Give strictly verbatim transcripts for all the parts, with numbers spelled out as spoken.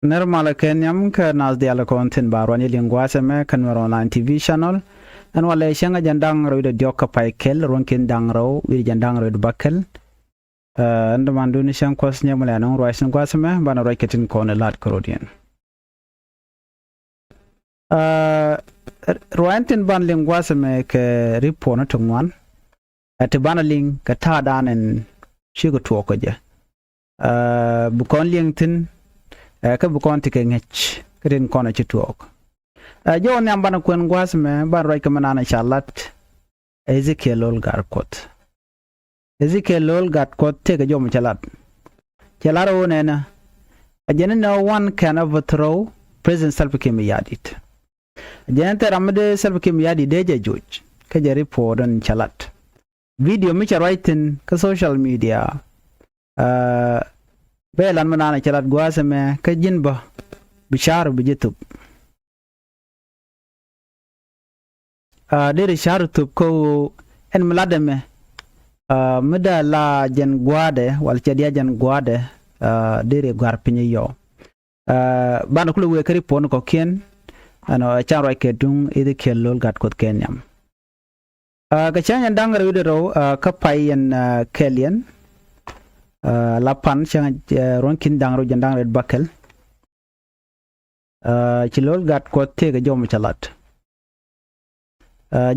Nɛr malä kɛ nhiam kä naath diaal kɔn thi̱n ba ruany liŋ gua̱a̱th ɛmɛ kä Nuɛr Online T V channel. Ɛn walɛ cäŋ ɛ jɛn da̱ŋ rɛw wi̱cdɛ diɔ̱k kä pay kɛl, ruɔ̱n ki̱n da̱ŋ rɛw wi̱cdɛ jɛn da̱ŋ rɛw wi̱cdɛ bäkɛl. Ɛn dämandun cäŋ kuɔth nyɛ mɛ lɛ nɔŋ ruac thi̱n gua̱a̱th ɛmɛ, banɛ ruac kɛ tin kɔn ɛ la̱t kärɔ̱diɛn. Ruac ɛn tin ban liŋ gua̱a̱th ɛmɛ kɛ ripuɔn ti ŋuan. Ɛ ti banɛ liŋ kɛ ta̱a̱dan ɛn cikɛ tuɔɔk kä jɛ. Bi kɔn liŋ thi̱n, ɛ kä bi kɔn ti kɛ ŋäc kä tin kɔn ɛ ci tuɔɔk. Ɛ jɔw nhiam banɛ kuɛn gua̱a̱th ɛmɛ, banɛ ruac kɛ mɛ naan ɛ ca lat. Ɛ Ezekiel Lol Gatkuɔth. Ezekiel Lol Gatkuɔth tëëkɛ jɔw mɛ cɛ lat. Cɛ lat ɣöö nɛnɛ, a jɛn ni no one can overthrow President Salva Kiir Mayardit. A jɛn ni thil ram mi dee Salva Kiir Mayardit dee jɛ joc. Kä jɛ ripuɔt ɛn cɛ lat. Video mi cɛ ruac thi̱n kä social media. Bɛ lat mi naan cɛ lat gua̱a̱th ɛmɛ kä ji̱n bä bi ca̱r bi ji̱ thop. Deri ca̱r thop kä ɣöö ɛn mi lat ɛmɛ, mi dee la jɛn gua̱a̱dɛ wala cɛ diaal jɛn gua̱a̱dɛ, deri gua̱a̱r piny yɔ. Banɛ kulɛ wëë kä ripuɔn kɔ̱kiɛn. Ɛnɔ ɛ can ruac kɛ duŋ Ezekiel Lol Gatkuɔth kɛ nhiam. Kɛ cäŋ jɛn da̱ŋ rɛw wi̱cdɛ rɛw kä pay ɛn kɛl yɛn. La pan cäŋ ruɔ̱n ki̱n da̱ŋ rɛw jɛn da̱ŋ rɛw bäkɛl. Ci Lol Gatkuɔth tëëkɛ jɔw mɛ cɛ lat.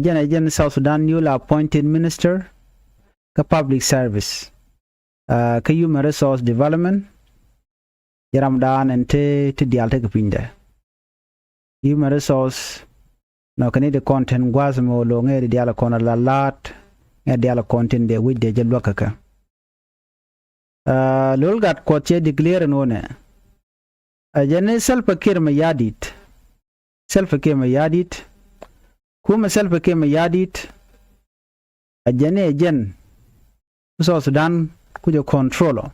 Jɛn ɛ jɛn South Sudan newly appointed minister kä public service, kä human resource development. Jɛ ramdan ɛn te ti diaal tekɛ pinydɛ. Human resource nɔ kɛ ni di kɔn tin gua̱a̱th mɛ wä lo̱ ŋɛ di diaal kɔn ala la̱a̱t, ŋɛ diaal kɔn tin dee wi̱c dee jɛ luäk kɛ kɛ. Lol Gatkuɔth cɛ declare ɛn ɣöö nɛ, a jɛn ni Salva Kiir Mayardit. Salva Kiir Mayardit. Kumɛ Salva Kiir Mayardit. A jɛn ni ɛ jɛn South Sudan ku jɛ control ɔ.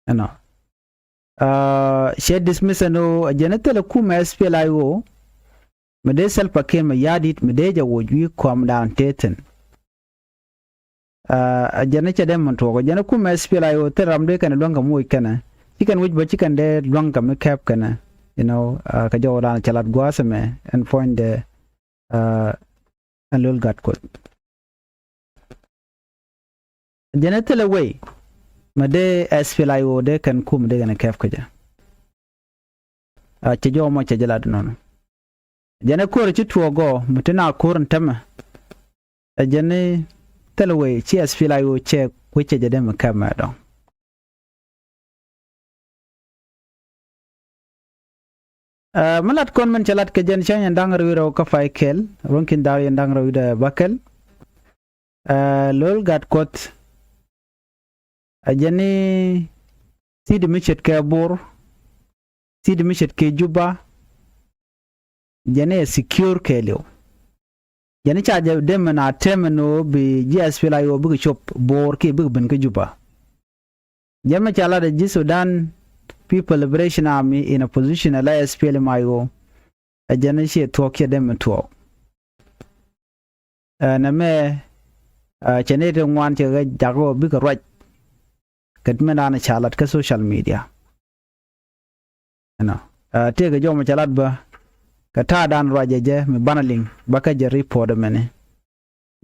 Ɛnɔ cɛ dismiss ɛn ɣöö a jɛn ni thilɛ kumɛ S P L A I O. Mi dee Salva Kiir Mayardit mi dee jɛ woc wi̱i̱ kɔamdan tëë thi̱n. A jɛn ni cɛ dee min tuɔɔk, a jɛn ni kumɛ S P L A I O thil ram dee kɛn luäŋ kɛ mi woc kɛnɛ. Ci kɛn wec bä ci kɛn dee luäŋ kɛ mi kɛp kɛnɛ. You know, kɛ jɔwdan cɛ lat gua̱a̱th ɛmɛ ɛn puɔ̱nydɛ. Ɛn Lol Gatkuɔth. Jɛn ɛ thilɛ wëy mɛ dee S P L A I O dee kɛn kum dee kɛn kɛp kä jɛ. A cɛ jɔw mɔ cɛ jɛ lat nɔnɔ. Jɛn ɛ ko̱r ci tuɔɔk gɔɔ mɛ ti na ko̱r ɛn tämɛ. Ɛ jɛn ɛ thilɛ wëy ci S P L A I O cɛ kui̱ cɛ jɛ dee mɛ kɛp mɛ dɔ̱ŋ. Ɛ mi lat kɔn min cɛ lat kɛ jɛn cäŋ yɛn da̱ŋ rɛw rɛw kä pay kɛl, ruɔ̱n ki̱n da̱ŋ rɛw yɛn da̱ŋ rɛw wi̱cdɛ bäkɛl. Ɛ Lol Gatkuɔth. Ɛ jɛn ni city mi ce̱tkɛ Bor, city mi ce̱tkɛ Juba. Jɛn ni ɛ secure kɛɛliw. Jɛn ni ca jɛ dee min a tɛmɛ ni ɣöö bi ji̱ S P L A I O bikɛ cop Bor kiɛ bikɛ ben kä Juba. Jɛn mi ca lat ɛ ji̱ Sudan People Liberation Army in opposition ɛ la S P L M I O. Ɛ jɛn ni ciɛ thuɔ̱k ciɛ dee min thuɔ̱k. Ɛ nɛmɛ, ɛ cɛ ni ti ŋuan cɛ kɛ jak ɣöö bikɛ ruac. Kɛ ti mi naan ca lat kä social media. Ɛnɔ, ɛ tëëkɛ jɔw mɛ cɛ lat bä kɛ ta̱a̱dan ruacɛ jɛ mi banɛ liŋ bä kä jɛ ripuɔt ɛmɛni.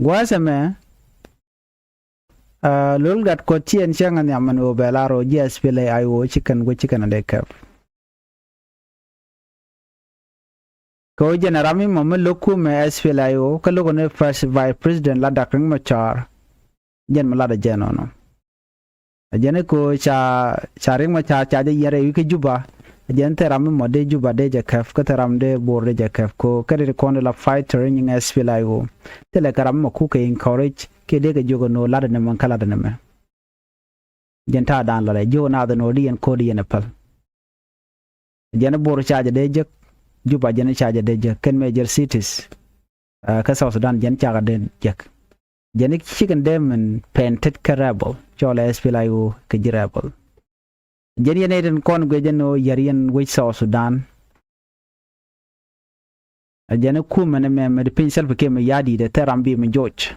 Gua̱a̱th ɛmɛ, ɛ Lol Gatkuɔth ci ɛn cäŋ ɛ nhiam ɛn ɣöö bɛ lar ɣöö ji̱ S P L A I O ci kɛn guic ci kɛn ɛ dee kɛp. Kɛ ɣöö jɛn ɛ ram mi mɔ mi lo̱k kumɛ S P L A I O kä lo̱k ɛ ni first vice president la Dak Riek Machar. Jɛn mi lat ɛ jɛ nɔnɔ. Ɛ jɛn i̱ ko ca, ca Riek Machar ca jɛ yiɛn rɛy wi̱i̱ kä Juba. Ɛ jɛn thil ram mi mɔ dee Juba dee jɛ kɛp, kä thil ram dee Bor dee jɛ kɛp. Ko kä ri kɔn la fighter nyiŋ S P L A I O. Thilɛ kɛ ram mi mɔ kukɛ encourage kiɛ dee kɛ jiök ɛn ɣöö lat ɛn ɛmɛ kä lat ɛn ɛmɛ. Jɛn ta̱a̱ da̱a̱n lat ɛ jiök ɛn naath ɛn ɣöö di yɛn ko̱r di yɛn ɛ päl. Jɛn i̱ Bor ca jɛ dee jek, Juba jɛn i̱ ca jɛ dee jek, kɛn major cities. Ɛ kä South Sudan jɛn cakɛ dee jek. Jɛn i̱ cikɛn dee min pɛn tet kä rebel cɔl ɛ S P L A I O kɛ ji̱ rebel. Jɛn yɛn ɛ tin kɔn guic jɛn ɣöö yär yɛn wec South Sudan. Ɛ jɛn i̱ kumɛ ni mɛ mɛ di piny Salva Kiir mɛ ya̱di̱t ɛ thil ram bi mi joc.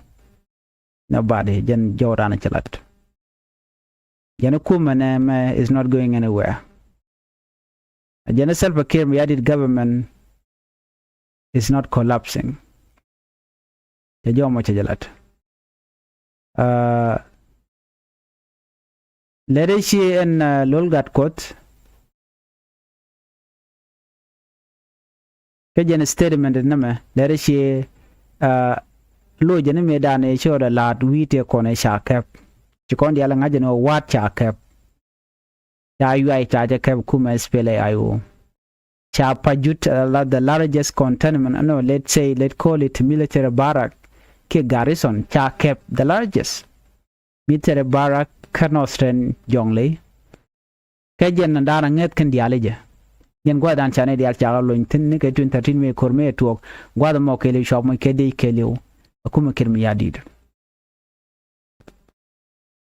Nobody, jɛn jɔw ran ɛ ci lat. Jɛn i̱ kumɛ ni mɛ is not going anywhere. Jɛn ni Salva Kiir Mayardit government is not collapsing. Cɛ jɔmɔ cɛ jɛ lat. Lɛt ɛ ci ɛn Lol Gatkuoth. Kä jɛn statement nɛmɛ lɛr ciɛ loc jɛn mëëdan ëë cɔɔdɛ la̱a̱t wi̱i̱ tëë kɔn ëë ca kɛp. Ci kɔn diaal ŋa̱c jɛn ɣöö wa̱a̱t ca kɛp. Ca yuay ca jɛ kɛp kumɛ S P L A I O. Ca Pajut, the largest cantonment, no, let's say, let's call it military barrack kiɛ garrison, ca kɛp, the largest military barrack kä Northern Jonglei. Kɛ jɛn da̱a̱n a ŋäth kɛn diaal i̱ jɛ. Jɛn gua̱thdan ca nɛy diaal cakɛ lony thi̱n ni kɛ twenty thirteen mëë ko̱r mëë tuɔɔk gua̱th ɛmɔ kɛɛliw cuap moc kɛ dec kɛɛliw. A kumɛ Kiir Mayardit.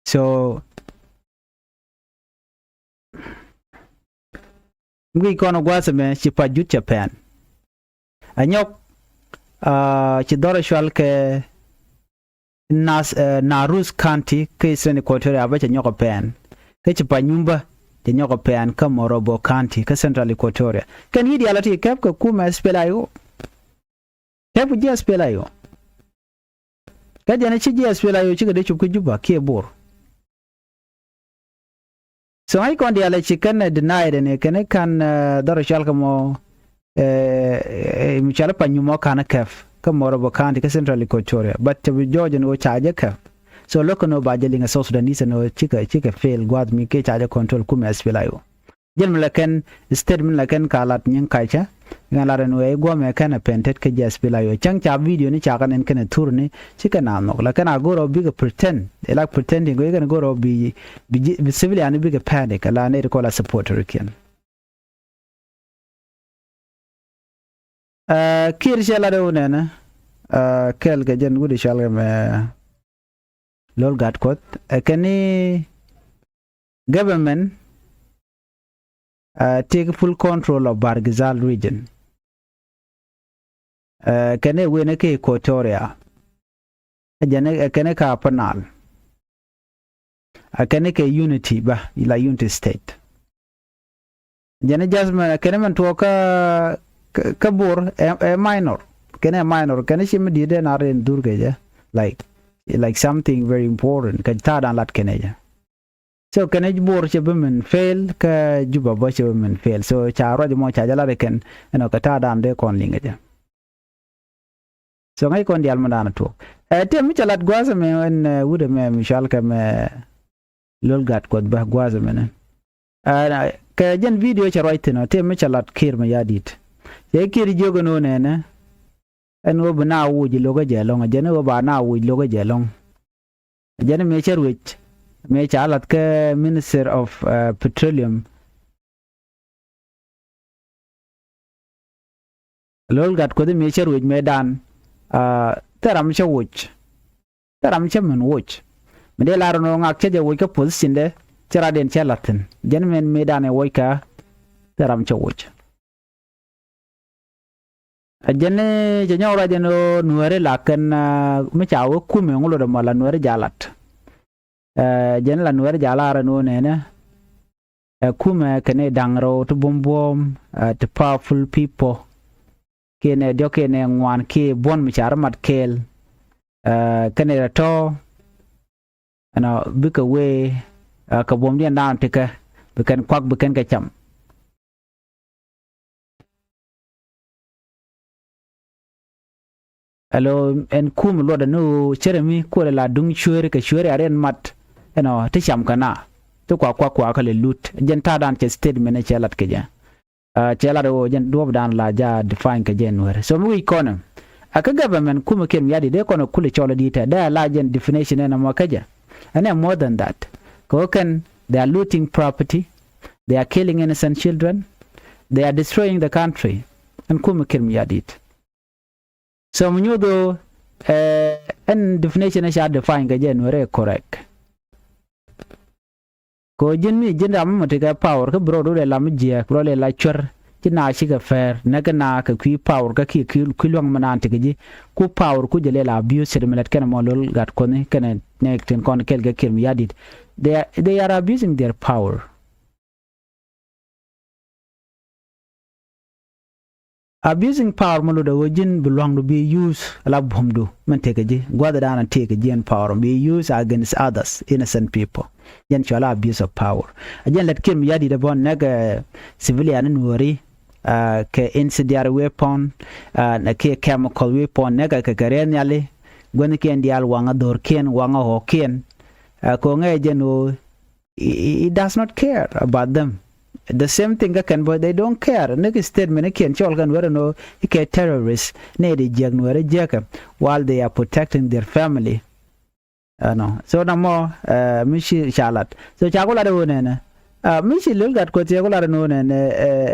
So mi guic kɔn ɛ gua̱a̱th ɛmɛ ci Pajut cɛ pɛn. Ɛ nyɔk ci dhɔr ɛ cual kɛ Nas, Narus County kä Eastern Equatoria bä cɛ nyɔk ɛ pɛn. Kä ci Panyumbä cɛ nyɔk ɛ pɛn kä Morobo County kä Central Equatoria. Kɛn yi̱ diaal a ti kɛp kɛ kumɛ S P L A I O. Kɛp kɛ ji̱ S P L A I O. Kä jɛn ci ji̱ S P L A I O cikɛ dee cup kä Juba kiɛ Bor. So ŋa̱c kɔn diaal ɛ ci kɛn ɛ deny dɛn ɛ kɛn ɛ ka̱n dhɔr cual kɛ mɔ mi cual ɛ Panyumbä ka̱n ɛ kɛp kä Morobo County kä Central Equatoria, but cɛ bi jɔɔc ɛn ɣöö ca jɛ kɛp. So lo̱k kɛn ɣöö ba jɛ liŋ ɛ South Sudanese ɛn ɣöö cikɛ cikɛ fail gua̱a̱th mi kɛ ca jɛ control kumɛ S P L A I O. Jɛn mi la kɛn statement la kɛn ka lat nyin kacä. Ŋɛ lat ɛn wee guɔmɛ kɛn a pɛn tet kä ji̱ S P L A I O. Cäŋ ca video ni ca kɛn ɛn kɛn a thur ni ci kɛn a nhɔk la kɛn a go̱r ɔ bikɛ pretend. Ɛ la pretending go̱ kɛn go̱r ɔ bi bi civilian ni bikɛ panic la nɛy ti kɔl a supporter kiɛn. Kiir cɛ lat ɛ wunɛnɛ kɛl kɛ jɛn wut i̱ cual kɛ mɛ Lol Gatkuoth ɛ kɛn ni government take full control of Bahr el Ghazal region. Kɛn ɛ wen ɛ kɛ Equatoria. Ɛ jɛn ɛ kɛn ɛ ka Upper Nile. Ɛ kɛn ɛ kɛ unity bä ila unity state. Jɛn ɛ just mɛn ɛ kɛn ɛ mɛn tuɔɔk kä kä Bor ɛ minor. Kɛn ɛ minor kɛn ɛ ci mi di̱i̱t ɛ na rin dhur kɛ jɛ like like something very important kɛ ta̱a̱ dan lat kɛn ɛ jɛ. So kɛn ɛ Bor cɛ bi min fail kä Juba bä cɛ bi min fail. So ca ruac mɔ ca jɛ lat ɛ kɛn ɛnɔ kɛ ta̱a̱ dan dee kɔn liŋ ɛ jɛ. So ŋäc kɔn diaal mi da̱a̱n a tuɔɔk. Ɛ tiɛm mi cɛ lat gua̱a̱th ɛmɛ ɛn wut ɛmɛ mi cual kɛ mɛ Lol Gatkuoth bä gua̱a̱th ɛmɛnɛ. Kɛ jɛn video cɛ ruac thi̱n ɔ tiɛm mi cɛ lat Kiir Mayardit. Cɛ Kiir jiök ɛn ɣöö nɛnɛ ɛn ɣöö bi na wuc lo̱kä jɛ ɛlɔ̱ŋ ɛ jɛn ɣöö ba na wuc lo̱kä jɛ ɛlɔ̱ŋ. Jɛn mëë cä ruec mëë ca lath kä Minister of Petroleum. Lol Gatkuoth mëë cä ruec mëëdan thil ram cä woc. Thil ram cä min woc mi dee lar nɔ ŋak cä jɛ woc kä position dɛ cä ratdiɛn cä lath thi̱n jɛn mɛn mëëdan ɛ woc kä thil ram cä woc. Ɛ jɛn cɛ nyɔk ruac ɛn ɣöö nuääri la kɛn mi ca wee kumɛ ŋu lot ɛmɔ la nuääri jalat. Ɛ jɛn la nuääri jalat ɛn ɣöö nɛnɛ ɛ kumɛ kɛn i̱ da̱ŋ rɛw ti buɔ̱m buɔ̱ɔ̱m ɛ ti powerful people. Kiɛ nɛ diɔ̱k kiɛ nɛ ŋuan kiɛ buɔ̱n mi ca rɔ mat kɛɛl. Ɛ kɛn i̱ rɛ tɔ̱ ɛnɔ bikɛ wee ɛ kɛ buɔ̱mdiɛn da̱a̱n tikɛ bi kɛn kuak bi kɛn kɛ cam. Alo ɛn kum luɔtdɛ ni ɣöö cärɛ mi kuɔlɛ la duŋ cueeri kɛ cueeri a riɛn mat. Ɛnɔ ti cam kɛ na ti kua kua kua kɛ lɛ lut jɛn ta̱a̱dan cɛ statement cɛ lat kɛ jɛ. Cɛ lat ɣöö jɛn duɔ̱ɔ̱pdan la ja define kɛ jɛ nuɛr so mi wi̱c kɔnɛ. A kä government kumɛ kiɛn wi̱i̱ a di dee kɔnɛ kulɛ cɔl a di tɛ dee a la jɛn definition ɛn ɛmɔ kä jɛ. Ɛn ɛ more than that kɛ ɣöö kɛn they are looting property. They are killing innocent children. They are destroying the country. Ɛn kumɛ kiɛn wi̱i̱ a di tɛ. So mi nyuth ɣöö ɛn definition ɛ ca define kɛ jɛ nuɛrɛ correct. Kɛ ɣöö ji̱n mi ji̱n ram mi mɔ tekɛ power kä bi rɔɔdu lɛ lam mi jiääk bi rɔ lɛ la cuär. Ci na cikɛ pɛr näk kɛ na kɛ kui̱ power kä kiɛ kui̱ luäŋ mi naan tekɛ ji̱. Ku power ku jɛ lɛ la abuse cɛ di mi lät kɛnɛ mɔ lo̱l gat kuɔni kɛnɛ nɛ tin kɔn kɛl kɛ kiɛn mi ya̱di̱t. They are, they are abusing their power. Abusing power mi lotdɛ ɣöö ji̱n bi lua̱ŋdu bi use ala buɔ̱mdu min tëëkɛ ji̱ gua̱thdan a tëëkɛ ji̱ ɛn power bi use against others, innocent people. Jɛn cɔal a abuse of power. A jɛn lät Kiir Mayardit ɛ bä näk civilian in Nuääri kɛ incendiary weapon, kiɛ chemical weapon, näk kɛ kɛ riɛth nhiali. Gua̱thnikiɛn diaal, waŋä dho̱rkiɛn, waŋä ɣɔ̱kiɛn. Ko̱ŋɛ jɛn ɣöö he, he does not care about them. The same thing kä kɛn bä, they don't care. Näk statement kiɛn cɔl kɛn wärä nɔ i̱ kɛ terrorist, nɛ di jiäk Nuäärä jiäkä, while they are protecting their family. Ɛnɔ. So namɔ mi ci ca lat. So ca ku lat ɛ ɣöö nɛnɛ, mi ci Lol Gatkuoth cɛ ku lat ɛ ɣöö nɛnɛ,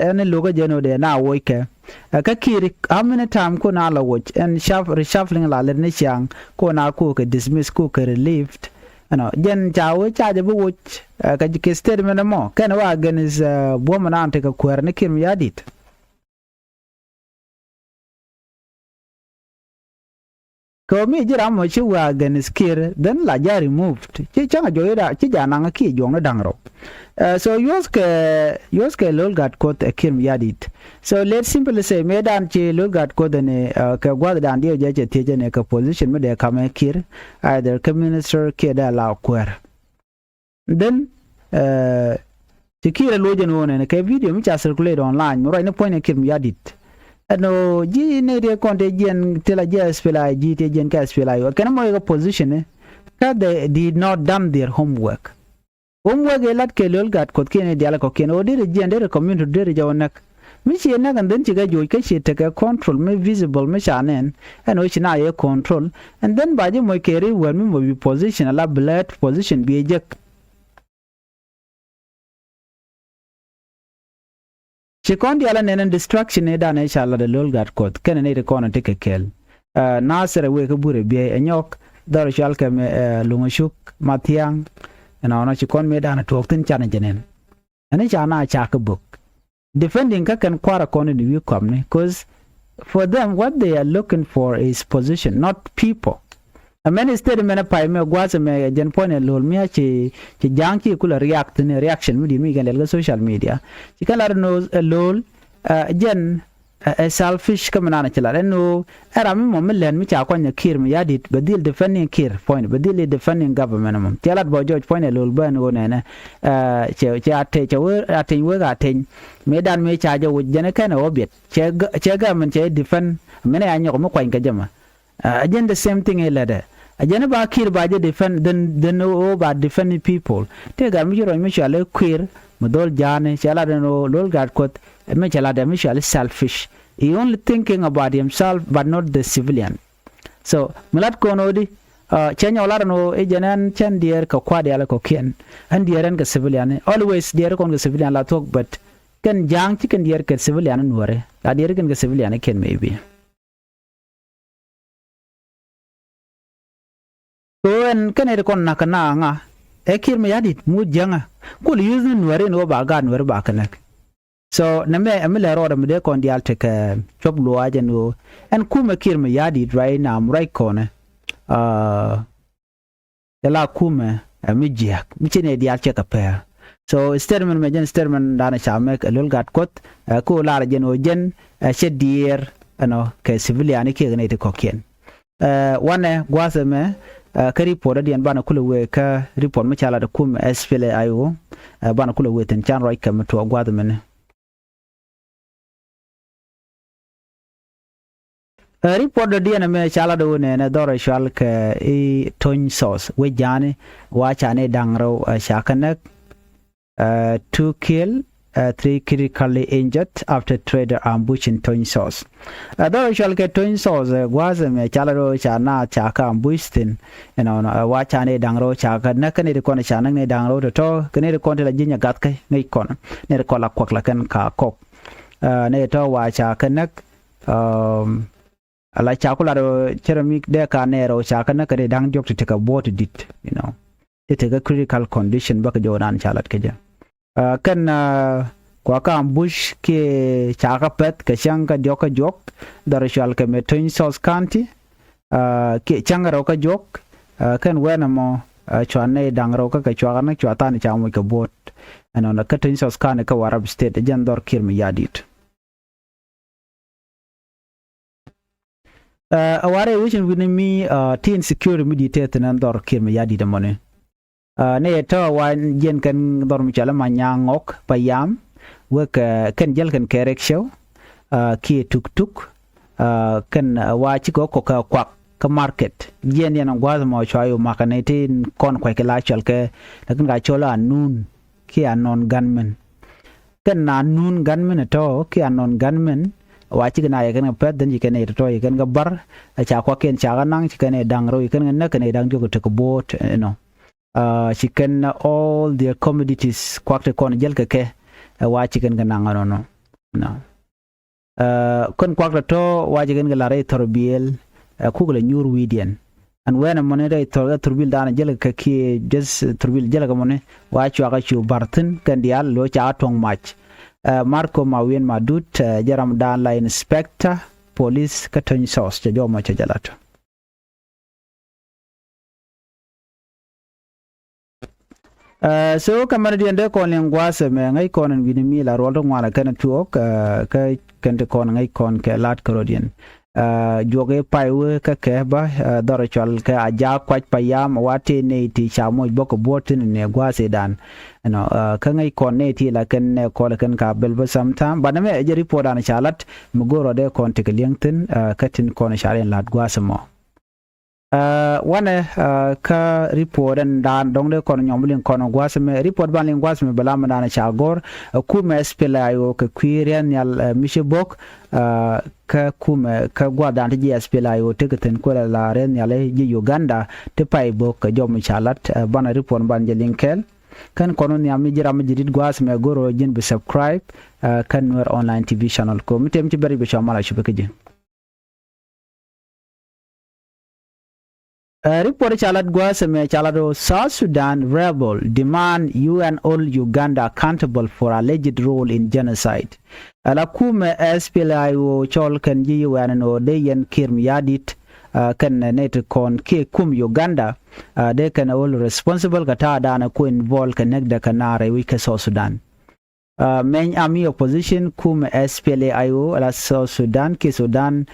ɛn lo̱kä jɛ nɔ dee na woc kɛ. Kä Kiir, how many time ku na la woc ɛn reshuffling la lɛt ni ciaŋ ku na ku kɛ dismiss ku kɛ relieved. Ɛnɔ jɛn ca wee ca jɛ bi woc kɛ statement mɔ kɛn wä against buɔ̱m nan tekɛ kuäär ni Kiir Mayardit. Kɛ ɣöö mi ji̱ ram mɔ ci wä against Kiir, then la ja removed. Ci cäŋ a juɔk i̱ da ci ja naŋ kiɛ juɔkni da̱ŋ rɛw. So yuɔ̱thkɛ, yuɔ̱thkɛ Lol Gatkuoth ɛ Kiir Mayardit. So let simply say mëëdan ci Lol Gatkuoth ɛn kɛ gua̱thdan diɛw jɛ cɛ thiec ɛn kɛ position mi dee kamɛ Kiir, either kɛ minister kiɛ dee la kuäär. Then ci Kiir ɛ luɔc ɛn ɣöö nɛn kɛ video mi ca circulate online mi ruacni puɔ̱nyni Kiir Mayardit. Ɛn ɣöö ji̱ nɛy tëë kɔn tëë jiɛn ti la ji̱ SPLA-IG tëë jiɛn kɛ SPLA-IO kɛn mɔ yɛ kɛ position ni kä they did not done their homework. Homework ɛ lat kɛ Lol Gatkuoth kiɛn i̱ diaal kɔ̱kiɛn ɣöö derɛ jiɛn derɛ community derɛ jɛ wä näk. Mi ciɛ näk and then cikɛ joc kä ciɛ tekɛ control mi visible mi ca nɛn ɛn ɣöö ci na yɛ control. And then ba ji̱ moc kɛ ri wään mi moc bi position ala blurred position bi ɛ jek. Ci kɔn diaal anɛn ɛn distraction ëëdan ëë ca lat ɛ Lol Gatkuoth kɛnɛ nɛy ti kɔn ɛ ti kɛ kɛl. Nasir ɛ wëë kä burɛ biey ɛ nyɔk dhɔr cual kɛ mɛ Luŋ Cuk Mathiaŋ. Ɛnɔnɔ ci kɔn mëëdan ɛ tuɔɔk thi̱n canɛ jɛ nɛn. Ɛn i̱ ca na ca kä bök defending kä kɛn kua̱rä kɔn in wi̱i̱ kɔamni, 'cause for them what they are looking for is position, not people. Ɛ mɛn statement pay mɛ gua̱a̱th ɛmɛ jɛn puɔ̱ny ɛ Lol mi a ci, ci ja̱a̱ŋ ci kulɛ react ni reaction mi di̱i̱t mi kɛn lɛl kä social media. Ci kɛn lat ɛn ɣöö ɛ Lol jɛn ɛ selfish kä mi nan ci lat ɛn ɣöö ɛ ram mi mɔ mi lɛn mi ca kuany ɛ Kiir Mayardit bɛ dhil defending Kiir puɔ̱ny bɛ dhil defending government mɔ. Ci lat bɔ jɔc puɔ̱ny ɛ Lol bä ɛn ɣöö nɛnɛ cɛ, cɛ ateny, cɛ wee ateny wek ateny. Mëëdan mëë ca jɛ woc jɛn ɛ kɛn ɛ wä biɛt cɛ, cɛ government cɛ defend. Min ɛ ya nyɔk mi kuany kɛ jɛ mɛ. Ɛ jɛn the same thing ɛ lätdɛ. Ɛ jɛn ba Kiir ba jɛ defend, then, then ɣöö ba defend people. Tëë gat mi ci ruac mi cual i̱ Kiir mi dhol ja̱a̱ni cɛ lat ɛn ɣöö Lol Gatkuoth mi cɛ lat ɛ mi cual i̱ selfish. He only thinking about himself but not the civilian. So mi lat kɔn ɣöö di cɛ nyɔk lat ɛn ɣöö i̱ jɛn ɛn cɛn diɛɛr kɛ kua̱r diaal kɔ̱kiɛn. Ɛn diɛɛr ɛn kɛ civilian i̱ always diɛɛr kɔn kɛ civilian la thuɔ̱k, but kɛn ja̱a̱ŋ ci kɛn diɛɛr kɛ civilian i̱ Nuääri la diɛɛr kɛn kɛ civilian i̱ kiɛn maybe. So ɛn kɛn ɛ ti kɔn nakä na ŋa ɛ Kiir Mayardit mut jiäŋä kul yuth ni Nuääri ni wä ba gaat Nuääri ba kɛ näk. So nɛ mɛ ɛ mi lɛ rɔɔdɛ mi dee kɔn diaal tekɛ cuɔp luaac ɛn ɣöö ɛn kumɛ Kiir Mayardit ruac na mi ruac kɔnɛ. Cɛ la kumɛ ɛ mi jiääk mi ci nɛ diaal cɛ kɛ pɛɛ. So statement mɛ jɛn statement danɛ ca mɛk ɛ Lol Gatkuoth ɛ ko̱ lar jɛn ɣöö jɛn ɛ cɛ diɛɛr ɛnɔ kɛ civilian i̱ kiɛk nɛ ti kɔ̱kiɛn. Ɛ wanɛ gua̱a̱th ɛmɛ ɛ kä report ɛ diɛn banɛ kulɛ wee kä report mi ca lat ɛ kumɛ SPLA-IO. Ɛ banɛ kulɛ wee thi̱n can ruac kɛ mi tuɔɔk gua̱a̱th ɛmɛni. Ɛ report dɔ̱diɛn ɛmɛ ca lat ɣöö nɛnɛ dhɔr ɛ cual kɛ i̱ Tony South wec ja̱a̱ni wa ca ni da̱ŋ rɛw ɛ ca kɛ näk. Two kill, three critically injured after trader ambush in Tony South. Ɛ dhɔr ɛ cual kɛ Tony South ɛ gua̱a̱th ɛmɛ ca lat ɣöö ca naath ca kɛ ambush thi̱n. Ɛnɔnɔ ɛ wa ca ni da̱ŋ rɛw ca kɛ näk kä ni ti kɔn ca näk ni da̱ŋ rɛw tɔ̱tɔ̱ kä ni ti kɔn ti la ji̱ nyɛ gath kä ŋäc kɔn ni ti kɔn la kuak la kɛn ka kɔk. Ni tɔ̱ wa ca kɛ näk. Ala ca ku lat ɣöö cärɛ mi dee ka nɛɛr ɣöö ca kɛ näk kɛ dee da̱ŋ diɔ̱k ti tekɛ buɔ̱ɔ̱t ti di̱t, you know. Ti tekɛ critical condition bä kɛ jɔw naan ca lat kɛ jɛ. Kɛn kuakä ambush kiɛ ca kɛ pɛth kɛ cäŋ kɛ diɔ̱k kä juɔ̱k dhɔr cual kɛ mɛ Tony South County. Kiɛ cäŋ rɛw kä juɔ̱k kɛn wɛn ɛmɔ cua nɛy da̱ŋ rɛw kä kɛ cua kɛ näk cua tha̱a̱n ca moc kɛ buɔ̱ɔ̱t. Ɛnɔnɔ kä Tony South County kä Warrap State jɛn dhɔr Kiir Mayardit. Ɛ warɛ wi̱cin wi̱ni mi ti insecurity mi di̱t tëë thi̱n ɛn dhɔr Kiir Mayardit ɛmɔni. Nɛ yɛ tɔ̱ wa jiɛn kɛn dhɔr mi cɔal ɛ Manyaŋ Ŋɔk Payam wek kɛn jäl kɛn kɛ rickshaw kiɛ tuktuk. Kɛn wa cikɛ kɔk kɛ kuak kä market jiɛn yɛn gua̱a̱th mɔ cua yo̱ makä nɛ ti kɔn kuackɛ la cɔal kɛ lakin ka cɔl a nun kiɛ a nɔn gunmen. Kɛn na nun gunmen ɛ tɔ̱ kiɛ a nɔn gunmen wa cikɛ na yɛ kɛn kɛ pɛth dhän ci kɛn ɛ tɔ̱ yɛ kɛn kɛ bar. Ɛ ca kuak kɛn ca kɛ naŋ ci kɛn ɛ da̱ŋ rɛw yɛ kɛn kɛ näk kɛn ɛ da̱ŋ diɔk ɛ tek bo̱o̱t ɛnɔ. Ci kɛn all their commodities kuak ti kɔn jäl kɛ kɛ ɛ wa ci kɛn kɛ naŋ ɛnɔnɔ. Kɛn kuak tɔ̱tɔ̱ wa ci kɛn kɛ la rɛy thɔrbiɛl ɛ kuk lɛ nyuur wi̱i̱diɛn. Ɛn wɛn ɛmɔni rɛy thɔr ɛ thurbil da̱a̱n jäl kɛ kiɛ jeth thurbil jäl kɛ mɔni wa cuakä cu bar thi̱n kɛn diaal lo̱ ca tuɔ̱ŋ mac. Marko Mawiɛn Madut jɛ ram da̱a̱n la inspector police kä Töny South cɛ jɔmɔ cɛ jɛ lat. So kä mɛn diɛn dee kɔn liŋ gua̱a̱th ɛmɛ ŋäc kɔn ɛn wi̱ni mi la ruɔl ti ŋuan ɛ kɛn tuɔɔk kä kɛn ti kɔn ŋäc kɔn kɛ la̱t kärɔ̱diɛn. Juɔk i̱ pay wee kä kɛ bä dhɔr cual kɛ a jaak kuac Payam wa tëë nɛy ti ca moc bä kɛ buɔ̱ɔ̱t thi̱n nɛ gua̱a̱th i̱dan. Ɛnɔ kä ŋäc kɔn nɛy ti la kɛn nɛ kɔl kɛn ka bel bä sometime banɛ mɛ ɛ jɛ report an ca lat mi go̱o̱r rɔ dee kɔn tekɛ li̱eŋ thi̱n kä tin kɔn ca riɛn la̱t gua̱a̱th ɛmɔ. Wanɛ kä report ɛn daan dɔ̱ŋ dee kɔn nyɔm liŋ kɔn gua̱a̱th ɛmɛ report ban liŋ gua̱a̱th ɛmɛ bɛ lam ɛn daan ca gɔ̱r. Kumɛ S P L A I O kɛ kui̱ riɛn nhial mi ci bo̱k kä kumɛ kä gua̱a̱th daan ti ji̱ S P L A I O tekɛ thi̱n kuɛlɛ la riɛn nhial ji̱ Uganda ti pay bo̱k kɛ jɔm ca lat. Banɛ report ban jɛ liŋ kɛɛl kɛn kɔn nhiam mi ji̱ ram mi ji̱ dit gua̱a̱th ɛmɛ go̱r rɔ ji̱n bi subscribe kä Nuer Online T V channel ko mi tem ci bɛr ji̱ bi cua mal a cupɛ kä ji̱. Report ca lat gua̱a̱th ɛmɛ ca lat ɣöö South Sudan rebel demand U N hold Uganda accountable for alleged role in genocide. Ala kumɛ S P L A I O cɔl kɛn ji̱ U N ɛn ɣöö dee yɛn Kiir Mayardit kɛn nɛy ti kɔn kiɛ kum Uganda dee kɛn hold responsible kɛ ta̱a̱ daanɛ ku involve kɛ näkdɛ kɛ naar rɛy wi̱c kä South Sudan. Mɛny army opposition kum S P L A I O ala South Sudan kiɛ Sudan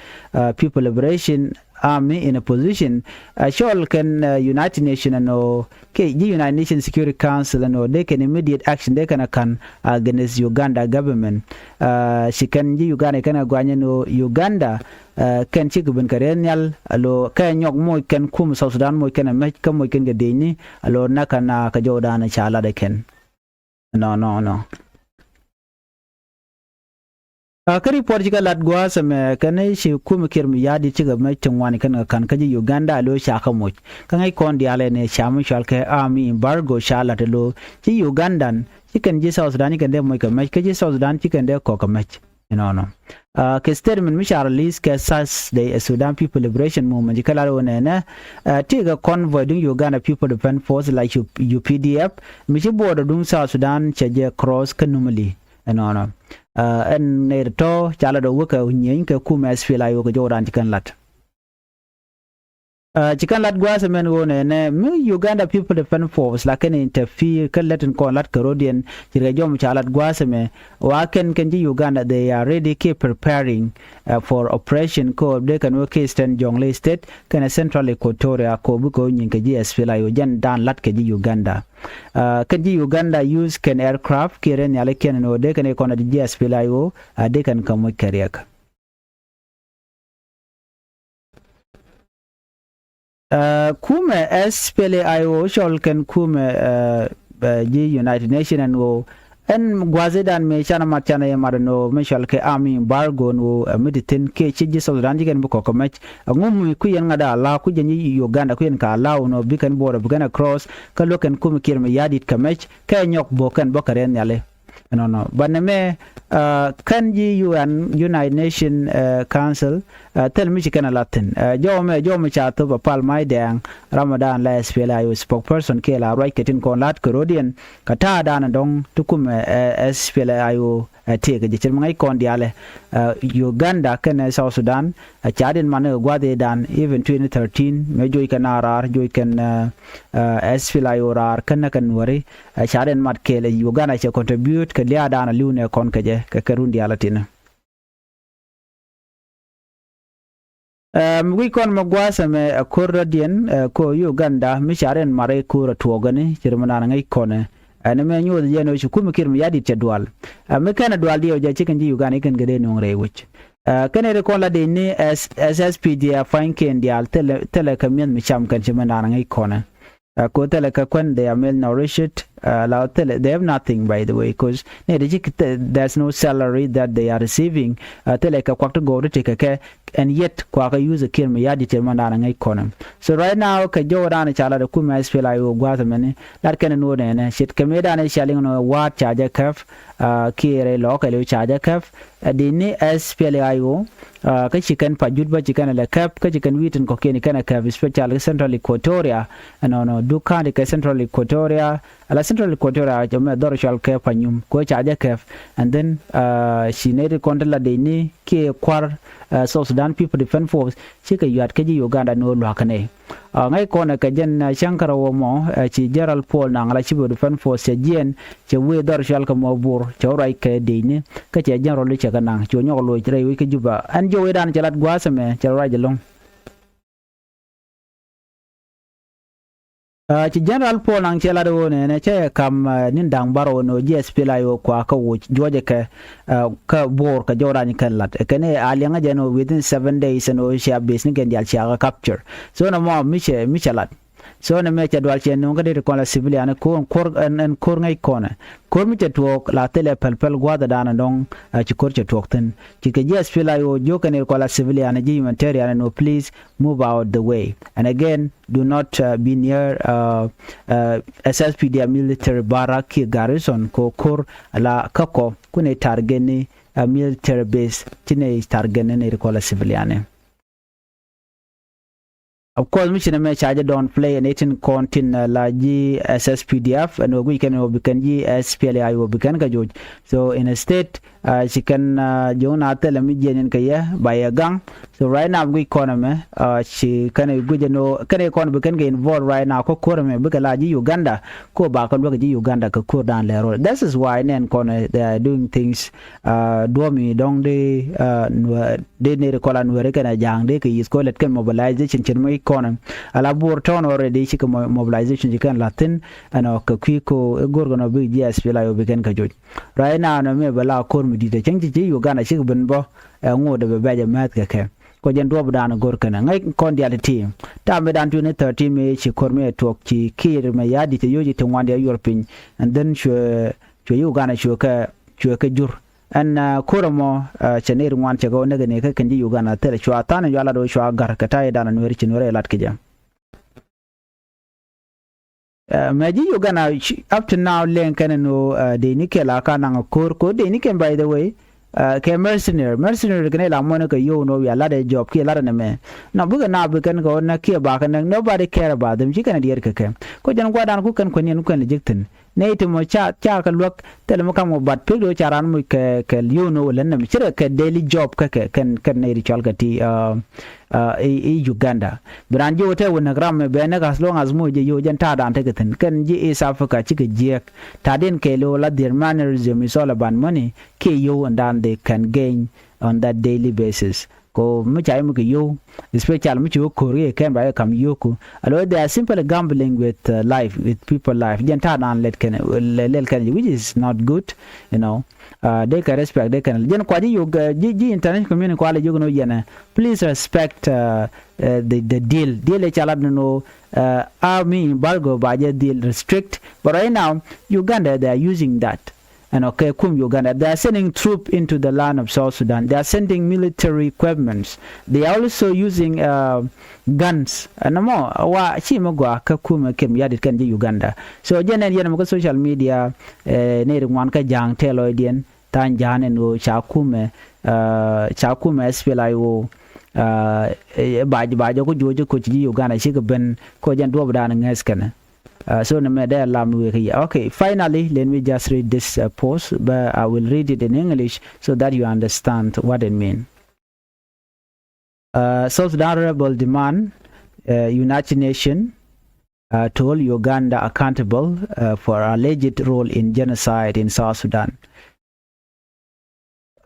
People Liberation Army in opposition. Cɔl kɛn United Nation ɛn ɣöö kiɛ ji̱ United Nation Security Council ɛn ɣöö dee kɛn immediate action dee kɛn a ka̱n against Uganda government. Ci kɛn ji̱ Uganda kɛn a guany ɛn ɣöö Uganda kɛn cikɛ ben kɛ riɛn nhial alo kɛ nyɔk moc kɛn kum South Sudan moc kɛn a mɛc kä moc kɛn kɛ diecni alo näk kɛn a kɛ jɔwdan ca lat ɛ kɛn. Nɔ nɔ nɔ. Kä report cikɛ lat gua̱a̱th ɛmɛ kɛn ci kumɛ Kiir Mayardit cikɛ mɛc ti ŋuan kɛn kɛ ka̱n kä ji̱ Uganda alo ca kä moc kä ŋäc kɔn diaal ɛn ca mi cual kɛ army embargo ca lat alo ci Ugandan ci kɛn ji̱ South Sudan ci kɛn dee moc kɛ mɛc kä ji̱ South Sudan ci kɛn dee kɔk kɛ mɛc. Inɔnɔ kɛ statement mi ca release kɛ Thursday ɛ Sudan People Liberation Movement ci kɛ lat wä nɛnɛ tëëkɛ convoy duŋ Uganda People Defense Force la U P D F mi ci border duŋ South Sudan cɛ jɛ cross kä Numili. Ɛnɔnɔ ɛn nɛy tɔ̱ ca lat ɔ wekɛ nyieny kɛ kumɛ S P L A I O kɛ jɔwdan ci kɛn lat. Ci kɛn lat gua̱a̱th ɛmɛn ɣöö nɛnɛ mi Uganda People Defense Force la kɛn interfere kä lät in kɔn lat kɛ ro̱diɛn ci rɛ jɔm ca lat gua̱a̱th ɛmɛ. Wa kɛn kɛn ji̱ Uganda they are ready keep preparing for operation ko dee kɛn wä kɛ Eastern Jonglei State kɛn Central Equatoria ko bikɛ wä nyin kɛ ji̱ S P L A I O jɛn daan lat kɛ ji̱ Uganda. Kɛn ji̱ Uganda use kɛn aircraft kiɛ rɛ nhialikiɛn ɛn ɣöö dee kɛn ikɔn a ji̱ S P L A I O a dee kɛn kä moc kɛ riɛk. Kumɛ S P L A I O cɔl kɛn kumɛ ji̱ United Nation ɛn ɣöö ɛn gua̱thidan mëë canɛ mat canɛ yɛ mat ɛn ɣöö mi cɔl kɛ army embargo ɛn ɣöö ɛ mi ti thi̱n kiɛ ci ji̱ South Sudan ci kɛn bi kɔk kɛ mɛc. Ɛŋu mi kui̱ yɛn ŋa̱t a la̱a̱ kui̱ jɛn ji̱ Uganda kui̱ yɛn ka la̱a̱ ɛn ɣöö bi kɛn border bi kɛn ɛ cross kä luäk kɛn kumɛ Kiir Mayardit kɛ mɛc kɛ nyɔk bok kɛn bä kɛ rɛn nhiali. Ɛnɔnɔ banɛ mɛ kɛn ji̱ U N United Nation Council thil mi ci kɛn a lath thi̱n. Jɔw mɛ jɔw mi ca thop a pal mac dɛɛŋ Ramadan la S P L A I O spokesperson kiɛ la ruac kɛ tin kɔn la̱t kɛ ro̱diɛn kɛ ta̱a̱ da̱a̱n dɔ̱ŋ ti kumɛ S P L A I O. Ɛ tëëkɛ jɛ cir mi ŋäc kɔn diaalɛ Uganda kɛnɛ South Sudan. Ɛ ca din man ni kɛ gua̱th i̱ dan even twenty thirteen mɛ joc kɛn a raar joc kɛn S P L A I O raar kɛn nɛ kɛn wääri. Ɛ ca din mat kɛɛl ɛ Uganda cɛ contribute kɛ lia̱a̱ dan a li̱w nɛ kɔn kɛ jɛ kɛ kɛ run diaal a tinä. Ɛm, wi̱c kɔn mɛ gua̱a̱th ɛmɛ ɛ ko̱r dɔ̱diɛn, ɛ, ko̱r Uganda mi ca rɛn mar ɛ ko̱r ɛ tuɔɔkɛni ci ri mi naan ŋäc kɔnɛ. Ɛn mɛ nyuɔth jɛn ɣöö ci kumɛ Kiir Mayardit cɛ dual. Ɛ, mi kɛn ɛ dual diɛw jɛ ci kɛn ji̱ Uganda i̱ kɛn kɛ dee nuɔ̱ŋ rɛy wec. Ɛ, kɛn ɛ ri kɔn la dee ni S-, S S P D F pa̱ny kɛn diaal thilɛ, thilɛ kɛ mi̱eth mi cam kɛn ci mi naan ŋäc kɔnɛ. Ɛ, ko thilɛ kɛ kuän, they are malnourished, ɛ, la thilɛ, they have nothing, by the way, 'cause ni ti ci kɛ thilɛ, there's no salary that they are receiving. Ɛ, thilɛ kɛ kuak ti gɔw ti ti kɛ kɛ, and yet kua kɛ use Kiir Mayardit cɛ mandan ŋäc kɔnɛ. So right now kɛ jɔw dan ca lat ɛ kumɛ S P L A I O gua̱a̱th mɛni, lat kɛn nuɔ̱ɔ̱n nɛnɛ, ce̱tkɛ mëë dan ca liŋ nɔ wa̱a̱t ca jɛ kɛp, ɛ, Kiir ɛ lɔɔk ɛ liw ca jɛ kɛp, ɛ, di ni S P L A I O, ɛ, kä ci kɛn pa Jut bä ci kɛn lɛ kɛp, kä ci kɛn wi̱i̱ tin kɔ̱kiɛn kɛn ɛ kɛp, especially Central Equatoria, ɛnɔnɔ Duk County kɛ Central Equatoria, ala Central Equatoria jɛ mɛ dhɔr cual kɛ pa Nyum, ko ca jɛ kɛp, and then, ɛ, ci nɛy ti kɔn ti la dee ni kiɛ kua̱r, ɛ, South Sudan People Defense Force, cikɛ yuat kä ji̱ Uganda ni wä lua̱k kɛ nɛy. Ɛ, ŋäc kɔnɛ kɛ jɛn, ɛ, cäŋ kärɛ wä mɔ, ɛ, ci General Paul Nang la Chief of Defense Force cɛ jiɛn, cɛ wee dhɔr cual kɛ mɔ Bor, cɛ wä ruac kɛ dee ni, kä cɛ General cɛ kɛ naŋ, cɛ wä nyɔk loc rɛy wec kä Juba. Ɛn jɔw i̱ dan cɛ lat gua̱a̱th ɛmɛ, cɛ ruac ɛlɔ̱ŋ. Ɛ, ci General Paul Nang cɛ lat ɣöö nɛnɛ cɛ kam, ɛ, ni̱n da̱ŋ bärɔw ɛn ɣöö ji̱ S P L A I O kua kä wuc juɔcɛ kɛ, ɛ, kä Bor kɛ jɔw rany kɛn lat. Ɛ kɛn ɛ a liɛŋä jɛ ɛn ɣöö within seven days ɛn ɣöö cia base ni kɛn diaal cia kɛ capture. So nɔmɔ mi cɛ, mi cɛ lat. So nɛmɛ cɛ dual cɛ nuɔ̱ŋ kä dee ti kɔn la civilian ɛ ko̱r, ko̱r, ɛn, ɛn ko̱r ŋäc kɔnɛ. Ko̱r mi cɛ tuɔɔk la thilɛ päl päl gua̱a̱th ɛ dan ɛ dɔ̱ŋ, ɛ, ci ko̱r cɛ tuɔɔk thi̱n. Ci kɛ ji̱ S P L A I O jiök kɛn ɛ kɔn la civilian ɛ ji̱ humanitarian ɛn ɣöö please move out the way. And again, do not, uh, be near, uh, uh, S S P D F military barrack kiɛ garrison ko ko̱r ala kä kɔ kunɛ target ni, uh, military base ci nɛ target ni nɛ ri kɔla civilian ni. Of course, mi ci nɛ mɛ ca jɛ downplay ɛn itin kɔn tin, uh, la ji̱ S S P D F ɛn wä guic kɛn wä bi kɛn ji̱ S P L A I O bi kɛn kä joc. So in a state, aa, ci kɛn, aa, jiök na thilɛ mi jiɛn in kɛ yɛ ba yɛ gaŋ. So right now guic kɔn ɛmɛ, aa, ci kɛn ɛ guic ɛn ɣöö kɛn ɛ kɔn bi kɛn kɛ involve right now kä ko̱r ɛmɛ bikɛ la ji̱ Uganda. Ko ba kɛ luäk ji̱ Uganda kɛ ko̱r dan lɛ rɔɔd. That is why nɛn kɔn ɛ, they are doing things, aa, duɔ̱ɔ̱mi dɔ̱ŋ dee, aa, nuɛ-, dee neri kɔla nuɛri kɛn ɛ ja̱a̱ŋ dee kɛ yi̱th kɔ lɛt kɛn mobilization cin mi kɔn ɛ. Ala Bor tɔ̱ɔ̱n already cikɛ mo-, mobilization ci kɛn la̱thi̱n ɛn ɔ kɛ kui̱ ko i̱ go̱r kɛn ɔ bik ji̱ S P L A I O bi kɛn kɛ joc. Right now nɔ mi bɛ la ko̱r mi di̱t ɛ cäŋ ci ci Uganda cik ben bä, ɛ ŋot ɛ bɛ bɛc ɛ mɛth kɛ kɛ. Kɔ jɛn duɔp dan go̱r kɛnɛ ŋäc kɔn dial ti ti. Tam mi dan twenty thirteen mi ci ko̱r mi ɛ tuɔk ci Kiir mi ya̱ di̱t ɛ yo̱c ti ŋuan diɛ yuɔr piny. And then cuɛ, cuɛ Uganda cuɛ kɛ, cuɛ kɛ jur. Ɛn, ɛ, ko̱r ɛmɔ, ɛ, cɛ ni ri ŋuan cɛ kɛ wä näk ni kä kɛn ji̱ Uganda thilɛ cua than ɛ cua lat wä cua ga̱r kɛ ta̱yɛ dan ɛ nuɛri ci nuɛri ɛ lat kɛ jɛ. Ɛ, mɛ ji̱ Uganda ci, up to now lɛŋ kɛn ɛn ɣöö, ɛ, dee ni kɛl a ka naŋ a ko̱r ko̱r dee ni kɛn, by the way, ɛ, kɛ mercenary. Mercenary kɛn ila muɔ̱n kɛ yio̱w ni ɣöö wiaa lat ɛ job kiɛ lat ɛ nɛmɛ. Nɔ bikɛ na bi kɛn kɛ ɣöö nɛ kiɛ ba kɛn nɛ, nobody care about them. Ci kɛn ɛ diɛɛr kɛ kɛ. Kɔ jɛn gua̱dan ku kɛn kuɛn yɛn ku kɛn lɛ jek thi̱n. Nɛy ti mɔ ca, ca kɛ luäk thilɛ mi kam kɛ bat pek do̱ ca ran muc kɛ, kɛ yio̱w ni ɣöö lät nɛmɛ. Ci rɛ kɛ daily job kä kɛ, kɛn, kɛn nɛy ti cɔal kɛ ti, ɛ, ɛ, i̱, i̱ Uganda. Bi raan jiök ɛ tɛ wä näk ram mi bɛ näk as long as moc jɛ yio̱w jɛn ta̱a̱dan tekɛ thi̱n. Kɛn ji̱ East Africa cikɛ jiääk. Ta̱a̱diɛn kɛɛliw la their mannerism is all about money. Kiɛ yio̱w and then they can gain on that daily basis. Ko mi ca yɛ mi kɛ yio̱w, especially mi ci wä ko̱r yɛ kɛn ba yɛ kam yio̱w ko. Alo, they are simply gambling with, uh, life, with people life. Jɛn ta̱a̱dan lɛt kɛn, lɛ-, lɛl kɛn, which is not good, you know. Uh, dee kɛ respect dee kɛn. Jɛn kua ji̱ yio̱w, uh, ji̱, ji̱ international community kua lɛ yio̱w ni wä yɛn, uh, please respect, uh, uh, the, the deal. Deal ɛ ca lat ni ni wä, uh, army embargo ba jɛ deal restrict. But right now, Uganda, they are using that. And okay, kum Uganda, they are sending troop into the land of South Sudan. They are sending military equipments. They are also using, uh, guns. And mɔ, wa, ci mɛ gua, kä kum ɛ kim yadit kɛn ji̱ Uganda. So, jɛn ɛn yɛn mɛ kä social media, eh, ni ri ŋuan kä ja̱a̱ŋ tɛl ɔy diɛn. Tha̱a̱ŋ ja̱a̱n ɛn ɣöö ca kumɛ, uh, ca kumɛ S P L A I O, uh, ɛ, ɛ, bac, bac ɛ ku juɔc ɛ koc ji̱ Uganda cikɛ ben kɔ jɛn duɔpdan ŋäth kɛnɛ. Uh, so nɛmɛ dee lam wek kɛ yɛ. Okay, finally, let me just read this, uh, post, but I will read it in English so that you understand what it mean. Uh, South Sudan rebel demand, uh, United Nations, uh, to hold Uganda accountable, uh, for alleged role in genocide in South Sudan.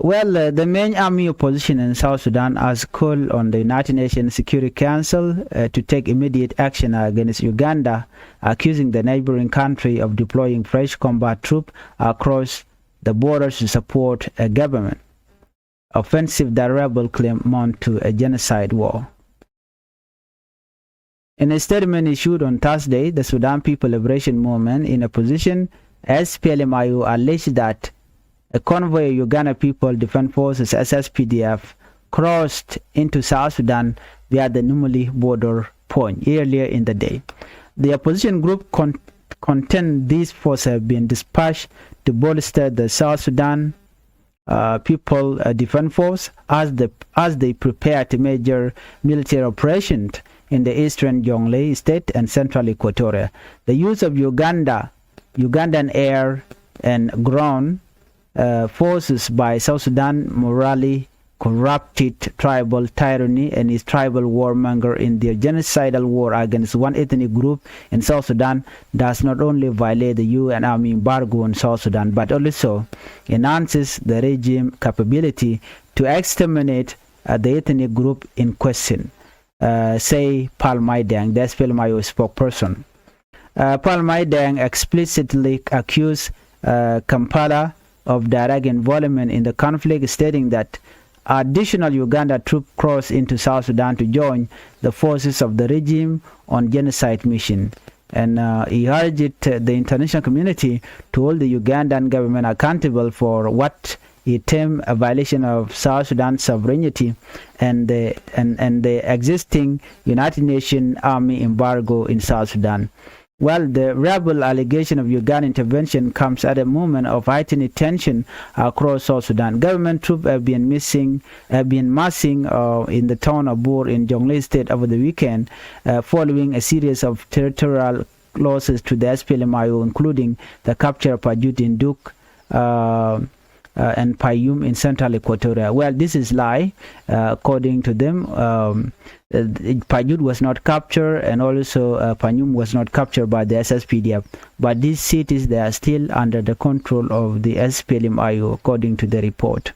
Well, uh, the main army opposition in South Sudan has called on the United Nations Security Council, uh, to take immediate action against Uganda, accusing the neighboring country of deploying fresh combat troops across the border to support a government offensive that rebel claim amount to a genocide war. In a statement issued on Thursday, the Sudan People Liberation Movement, in opposition, S P L M I O, alleged that a convoy of Uganda People Defense Forces, S S P D F, crossed into South Sudan via the Nimule border point earlier in the day. The opposition group con- contend these forces have been dispatched to bolster the South Sudan uh, People, uh, Defense Force as the, as they prepare to major military operation in the eastern Jonglei State and central Equatoria. The use of Uganda, Ugandan air and ground, uh, forces by South Sudan morally corrupted tribal tyranny and its tribal warmonger in their genocidal war against one ethnic group in South Sudan does not only violate the U N army embargo on South Sudan, but also enhances the regime capability to exterminate, uh, the ethnic group in question, uh, say Paul Maidang, the S P L M I O spokesperson. Uh, Paul Maidang explicitly accused, uh, Kampala of direct involvement in the conflict, stating that additional Uganda troops crossed into South Sudan to join the forces of the regime on genocide mission. And, uh, he urged, uh, the international community to hold the Ugandan government accountable for what he termed a violation of South Sudan's sovereignty and the, and, and the existing United Nations army embargo in South Sudan. Well, the rebel allegation of Uganda intervention comes at a moment of heightened tension across South Sudan. Government troops have been missing, have been massing, uh, in the town of Bor in Jonglei State over the weekend, uh, following a series of territorial losses to the S P L M I O, including the capture of Pajut in Duk, uh, uh, and Payum in central Equatoria. Well, this is lie. Uh, according to them, um, uh, Pajut was not captured, and also, uh, Payum was not captured by the S S P D F. But these cities, they are still under the control of the S P L M I O, according to the report.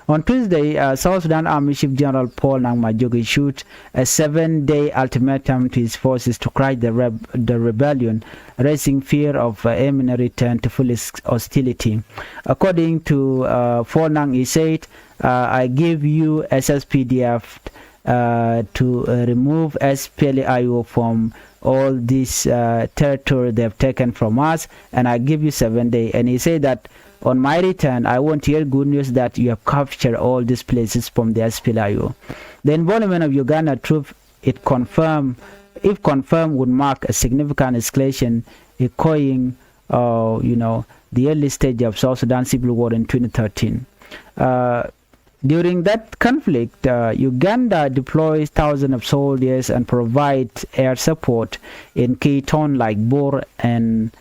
On Tuesday, uh, South Sudan Army Chief General Paul Nang Majok issued a seven-day ultimatum to his forces to crush the, reb- the rebellion, raising fear of, uh, imminent return to full hostility. According to, uh, Paul Nang, he said, uh, "I give you S S P D F, uh, to, uh, remove S P L I O from all this, uh, territory they have taken from us, and I give you seven days." And he said that, "On my return, I want to hear good news that you have captured all these places from the S P L I O." The involvement of Uganda troops, it confirm, if confirmed, would mark a significant escalation, echoing, uh, you know, the early stage of South Sudan civil war in twenty thirteen. Uh, during that conflict, uh, Uganda deploys thousands of soldiers and provides air support in key towns like Bor, and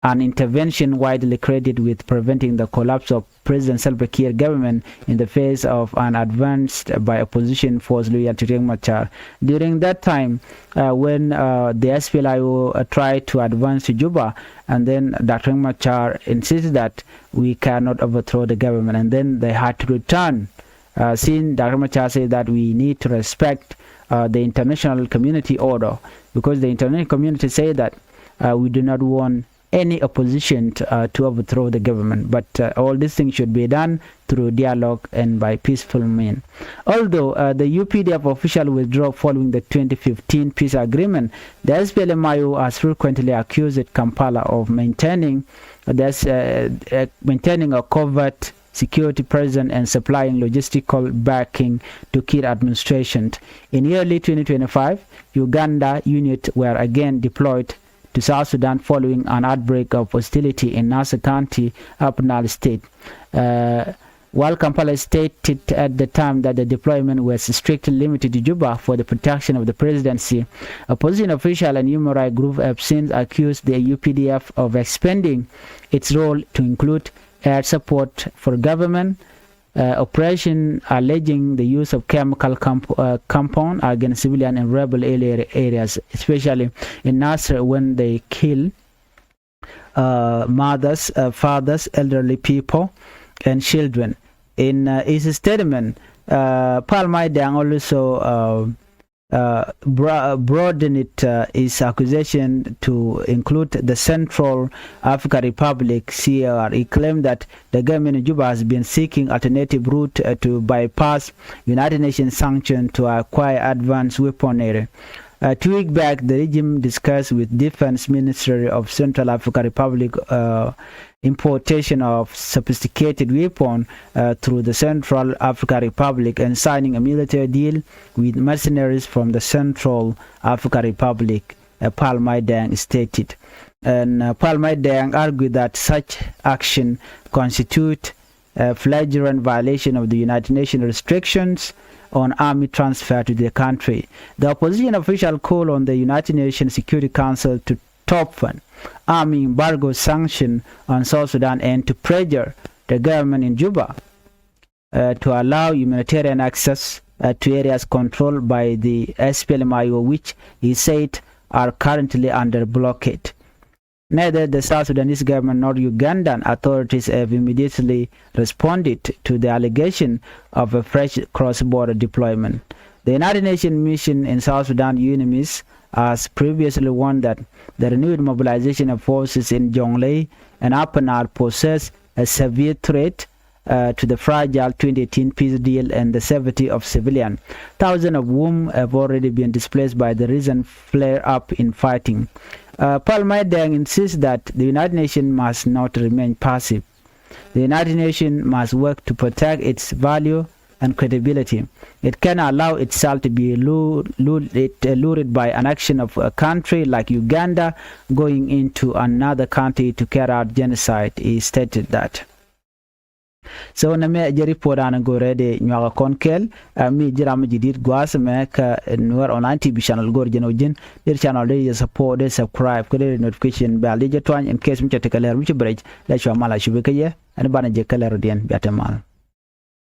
an intervention widely credited with preventing the collapse of President Salva Kiir government in the face of an advance by opposition force loyal to Riek Machar. During that time, uh, when, uh, the S P L I O, uh, tried to advance to Juba, and then Doctor Riek Machar insisted that we cannot overthrow the government, and then they had to return. Uh, since Doctor Machar said that we need to respect, uh, the international community order, because the international community say that, uh, we do not want any opposition to, uh, to overthrow the government. But, uh, all these things should be done through dialogue and by peaceful means. Although, uh, the U P D F official withdrew following the twenty fifteen peace agreement, the S P L M I O has frequently accused Kampala of maintaining, uh, this, uh, uh, maintaining a covert security presence and supplying logistical backing to Kiir administration. In early twenty twenty-five, Uganda units were again deployed to South Sudan following an outbreak of hostility in Nasir County, Upper Nile State. Uh, while Kampala stated at the time that the deployment was strictly limited to Juba for the protection of the presidency, opposition official and human rights group have since accused the U P D F of expanding its role to include air support for government, uh, operation, alleging the use of chemical comp- uh, compound against civilian in rebel area- areas, especially in Nasir, when they kill, uh, mothers, uh, fathers, elderly people, and children. In uh, his statement, uh, Pal Mai Deng also uh, uh, bro- broadened it, uh, his accusation to include the Central African Republic, C A R. He claimed that the government in Juba has been seeking alternative route uh, to bypass United Nations sanction to acquire advanced weaponry. Uh, two weeks back, the regime discussed with Defense Ministry of Central African Republic uh, importation of sophisticated weapon uh, through the Central African Republic and signing a military deal with mercenaries from the Central African Republic, uh, Pal Mai Deng stated. And uh, Pal Mai Deng argued that such action constitute a flagrant violation of the United Nations restrictions on army transfer to the country. The opposition official called on the United Nations Security Council to toughen army embargo sanction on South Sudan and to pressure the government in Juba uh, to allow humanitarian access uh, to areas controlled by the S P L M I O, which he said are currently under blockade. Neither the South Sudanese government nor Ugandan authorities have immediately responded to the allegation of a fresh cross-border deployment. The United Nations mission in South Sudan, UNMISS, has previously warned that the renewed mobilization of forces in Jonglei and Upper Nile poses a severe threat uh, to the fragile twenty eighteen peace deal and the safety of civilians, thousands of whom have already been displaced by the recent flare-up in fighting. Uh, Pal Mai Deng insists that the United Nations must not remain passive. The United Nations must work to protect its value and credibility. It can allow itself to be lu- lu- it, uh, lured by an action of a country like Uganda going into another country to carry out genocide, he stated that. So nɛ mɛ jɛ report an go̱rɛ dee nyuak kɔn kɛl. Uh, mi ji̱ ram mi ji̱ dit gua̱a̱th mɛ kä Nuer Online T V channel go̱r jɛn ɔ ji̱n. Dee channel dee yɛ support, dee subscribe, kä dee notification bell dee jɛ tuany in case mi cɛ tekɛ lɛr mi ci brec. Lɛ cua mal a cubi kä yɛ ɛn banɛ jɛ kä lɛr diɛn bia te mal.